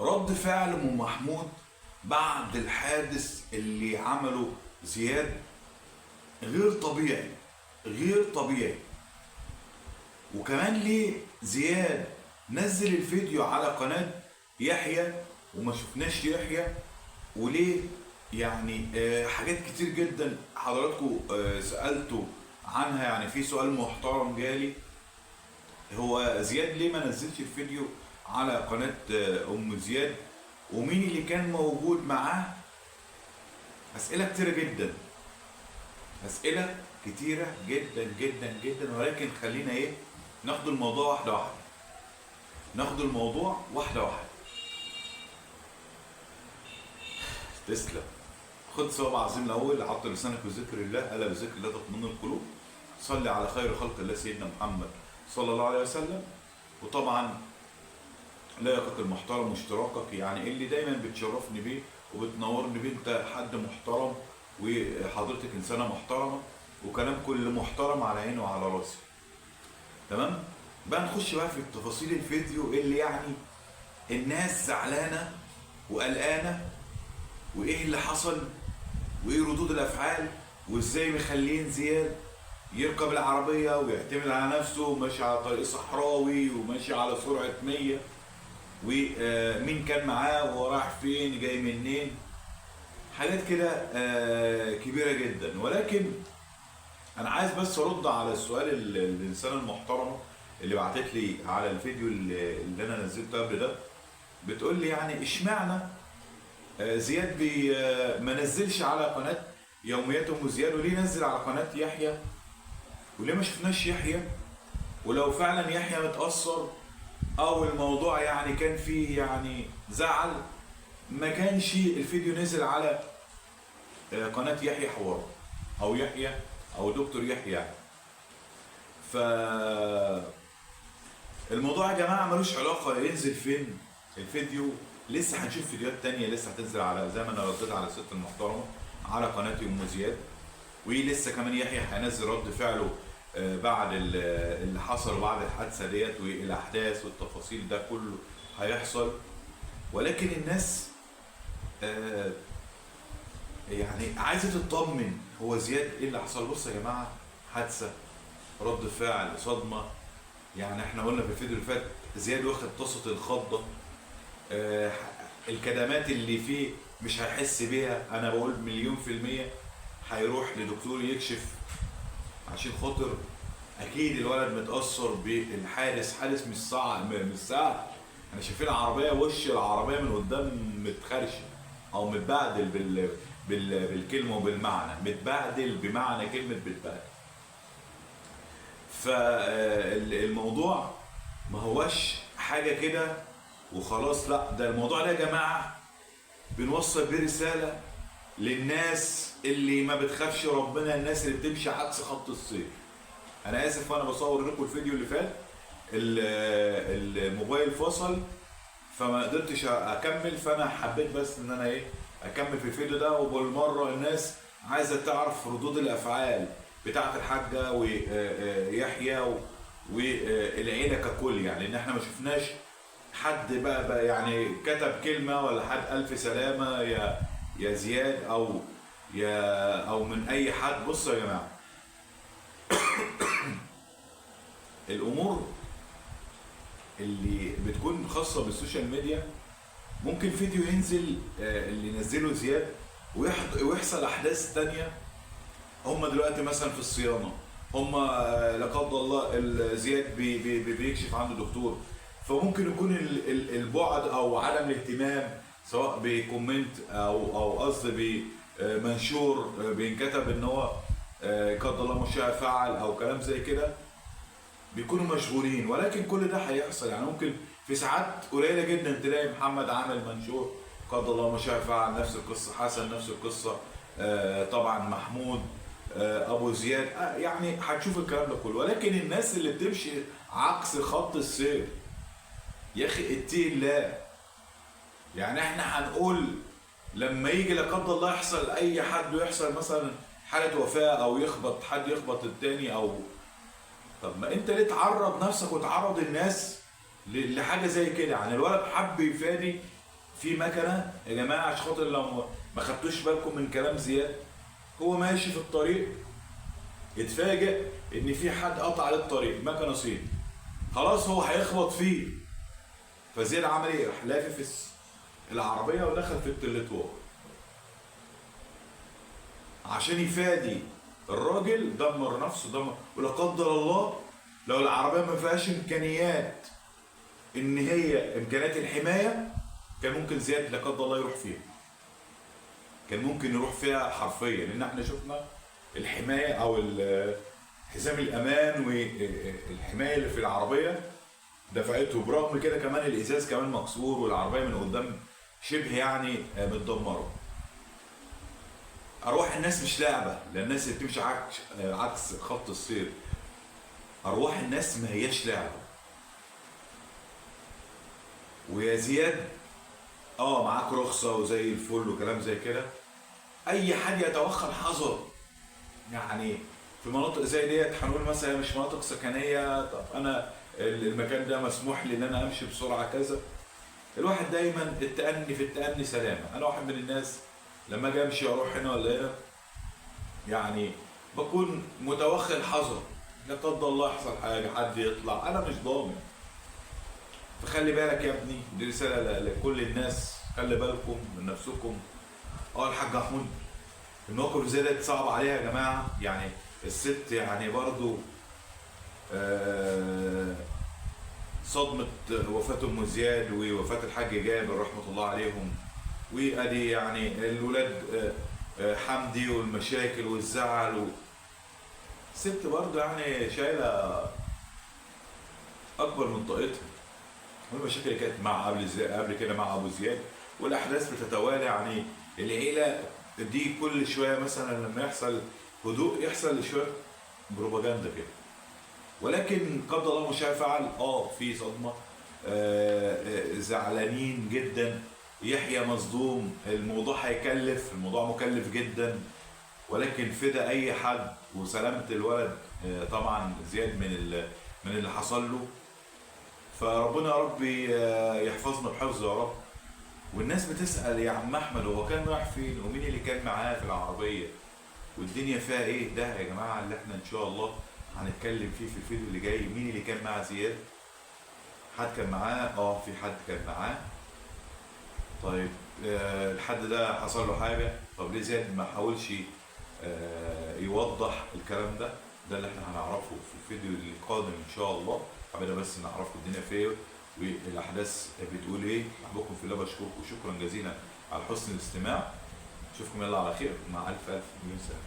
رد فعل ام محمود بعد الحادث اللي عمله زياد غير طبيعي، غير طبيعي. وكمان ليه زياد نزل الفيديو على قناة يحيى وما شفناش يحيى؟ وليه يعني حاجات كتير جدا حضراتكم سألتوا عنها. يعني في سؤال محترم جالي، هو زياد ليه ما نزلش الفيديو على قناة ام زياد؟ ومين اللي كان موجود معاه؟ اسئلة كتيرة جدا، اسئلة كتيرة جدا جدا جدا. ولكن خلينا ناخد الموضوع واحدة واحدة، ناخد الموضوع واحدة واحدة. تسلم. خد ثواب عظيم الاول، عطل لسانك بذكر الله، الا بذكر الله تطمئن القلوب. صلي على خير خلق الله سيدنا محمد صلى الله عليه وسلم. وطبعا لايقك المحترم واشتراكك، يعني اللي دايما بتشرفني بيه وبتنورني بيه، انت حد محترم وحضرتك انسانه محترمه، وكلام كل محترم على عيني وعلى راسي. تمام؟ بقى نخش بقى في تفاصيل الفيديو اللي يعني الناس زعلانة وقلقانه، وايه اللي حصل، وايه ردود الافعال، وازاي مخلين زياد يركب العربية ويعتمد على نفسه وماشي على طريق صحراوي وماشي على سرعة 100، ومين كان معاه وهو رايح فين جاي منين، حاجات كده كبيرة جدا. ولكن انا عايز بس ارد على السؤال الانسانة المحترمة اللي بعتت لي على الفيديو اللي انا نزلته قبل ده، بتقول لي يعني اشمعنى زياد ما نزلش على قناة يوميات ام زياد، وليه نزل على قناة يحيى، وليه ما شفناش يحيى؟ ولو فعلا يحيى متأثر او الموضوع يعني كان فيه يعني زعل، ما كانش الفيديو نزل على قناة يحيى حوار او يحيى او دكتور يحيى. ف الموضوع يا جماعة ملوش علاقة ينزل فين الفيديو، لسه هنشوف فيديوهات تانية لسه هتنزل على زي ما انا رديت على الست المحترمة على قناة ام زياد، ولسه كمان يحيى هينزل رد فعله بعد اللي حصل وبعد الحادثة ديت والاحداث والتفاصيل ده كله هيحصل. ولكن الناس يعني عايزة تطمن هو زياد ايه اللي حصل. بص يا جماعة، حادثة، رد فعل، صدمة. يعني احنا قلنا في الفيديو اللي فات زياد واخد طاسة الخضة، الكدمات اللي فيه مش هيحس بيها، انا بقول 1,000,000% هيروح لدكتور يكشف عشان خاطر اكيد الولد متأثر بالحادث. حادث مش صعب، مش سهل. احنا شايفين العربية، وش العربية من قدام متخرش او متبهدل بالكلمة وبالمعنى، متبهدل بمعنى كلمة بتبهدل. فالموضوع ما هوش حاجة كده وخلاص، لا ده الموضوع ده يا جماعة بنوصل بيه رسالة للناس اللي ما بتخافش ربنا، الناس اللي بتمشي عكس خط السير. انا اسف وانا بصور لكم الفيديو اللي فات الموبايل فصل فما قدرتش اكمل، فانا حبيت بس ان انا اكمل في الفيديو ده. وبالمره الناس عايزه تعرف ردود الافعال بتاعه الحاجة ويحيى والعيلة ككل، يعني ان احنا ما شفناش حد بقى يعني كتب كلمة ولا حد الف سلامه يا زياد او يا او من اي حد. بصوا يا جماعة، الامور اللي بتكون خاصة بال social media ممكن فيديو ينزل اللي نزله زياد ويحصل احداث تانية. هم دلوقتي مثلا في الصيانة، هم لا قدر الله زياد بيكشف عنده دكتور، فممكن يكون البعد او عدم الاهتمام سواء ب comment او قصد بمنشور بينكتب ان هو قدر الله ما شاء فعل او كلام زي كده، بيكونوا مشغولين. ولكن كل ده هيحصل، يعني ممكن في ساعات قليله جدا تلاقي محمد عامل منشور قدر الله ما شاء فعل، نفس القصة حسن، نفس القصة طبعا محمود، ابو زياد، يعني هتشوف الكلام ده كله. ولكن الناس اللي بتمشي عكس خط السير يا اخي اتقي الله. يعني احنا هنقول لما يجي لا قدر الله يحصل اي حد ويحصل مثلا حاله وفاه او يخبط حد، يخبط التاني، او طب ما انت ليه تعرض نفسك وتعرض الناس لحاجة زي كده؟ يعني الولد حب يفادي في مكنه يا جماعة، عشان خاطر لو ما خدتوش بالكم من كلام زياد، هو ماشي في الطريق اتفاجئ ان في حد قطع عليه الطريق، مكنه صين، خلاص هو هيخبط فيه. فزياد عمل ايه؟ راح لافف العربية ودخل في التلتوار عشان يفادي الراجل. دمر نفسه، دمر. ولا قدر الله لو العربية ما فيهاش امكانيات، ان هي امكانيات الحماية، كان ممكن زياد لا قدر الله يروح فيها، كان ممكن يروح فيها حرفيا. لان احنا شفنا الحماية او حزام الامان والحماية اللي في العربية دفعته، برغم كده كمان الازاز كمان مكسور والعربية من قدام شبه يعني متدمره. ارواح الناس مش لعبه، لان الناس اللي بتمشي عكس خط السير، ارواح الناس ما هياش لعبه. ويا زياد معاك رخصه وزي الفل وكلام زي كده، اي حد يتوخى الحذر. يعني في مناطق زي ديت هنقول مثلا مش مناطق سكنية، طب انا المكان ده مسموح لي ان انا امشي بسرعة كذا. الواحد دايما التأني في التأني سلامه. انا واحد من الناس لما اجي امشي اروح هنا ولا هنا يعني بكون متوخي الحذر، لا قدر الله يحصل حاجة، حد يطلع، انا مش ضامن. فخلي بالك يا ابني، دي رسالة لكل الناس، خلي بالكم من نفسكم. الحاج محمود المواقف زي ديت صعب عليها يا جماعة، يعني الست يعني برضو صدمة وفاه ام زياد ووفاه الحاج جابر رحمه الله عليهم، وادي يعني الولاد حمدي والمشاكل والزعل الست برضو يعني شايله اكبر من طاقتها، والمشاكل اللي كانت مع قبل كده مع ابو زياد، والاحداث بتتوالى. يعني العيلة دي كل شوية مثلا لما يحصل هدوء يحصل شوية بروباجندا كده، ولكن قدر الله مش فعل. في صدمة، زعلانين جدا، يحيى مصدوم، الموضوع هيكلف، الموضوع مكلف جدا، ولكن فدا اي حد وسلامه الولد طبعا زياد من اللي حصل له. فربنا يا رب يحفظنا بحفظه يا رب. والناس بتسأل يا عم احمد هو كان رايح فين ومين اللي كان معاه في العربية والدنيا فيها ايه؟ ده يا جماعة اللي احنا ان شاء الله هنتكلم فيه في الفيديو اللي جاي. مين اللي كان مع زياد؟ حد كان معاه؟ في حد كان معاه. طيب الحد ده حصل له حاجة؟ طب ليه زياد ما حاولش يوضح الكلام ده؟ ده اللي احنا هنعرفه في الفيديو القادم ان شاء الله. حبينا بس نعرفكم الدنيا فين والاحداث بتقول ايه. احبكم في الله، بشكركم شكرا جزيلا على حسن الاستماع. اشوفكم يلا على خير مع الف الف مليون سلامه.